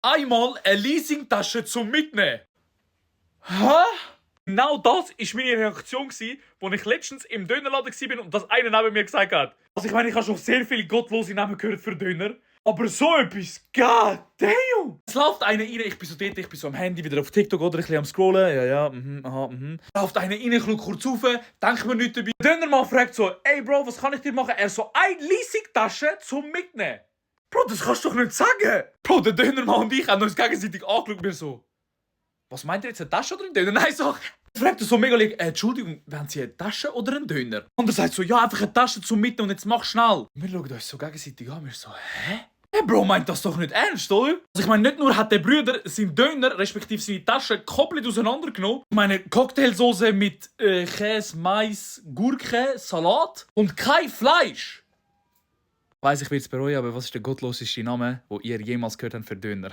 Einmal eine Leasingtasche zum Mitnehmen. Hä? Genau das war meine Reaktion, als ich letztens im Dönerladen war und das einer neben mir gesagt hat. Also ich meine, ich habe schon sehr viele gottlose Namen gehört für Döner. Aber so etwas, god damn! Es läuft einer rein, ich bin so dort, ich bin so am Handy, wieder auf TikTok oder ein bisschen am Scrollen. Ja, Läuft einer rein, ich schau kurz rauf, denke mir nichts dabei. Der Dönermann fragt so, ey Bro, was kann ich dir machen? Er so, eine Leasingtasche zum Mitnehmen. Bro, das kannst du doch nicht sagen! Bro, der Dönermann und ich haben uns gegenseitig angeschaut, mir so. Was meint ihr jetzt, eine Tasche oder ein Döner? Nein, so. Fragt er so mega, Entschuldigung, wollen Sie eine Tasche oder einen Döner? Und er sagt so, ja, einfach eine Tasche zum Mitnehmen und jetzt mach schnell. Wir schauen uns so gegenseitig an, wir so, hä? Hey Bro, meint das doch nicht ernst, oder? Also ich meine, nicht nur hat der Bruder seinen Döner, respektive seine Tasche, komplett auseinandergenommen. Ich meine, Cocktailsoße mit Käse, Mais, Gurke, Salat und kein Fleisch. Ich weiss, ich will es bereuen, aber was ist der gottloseste Name, den ihr jemals gehört habt für Döner?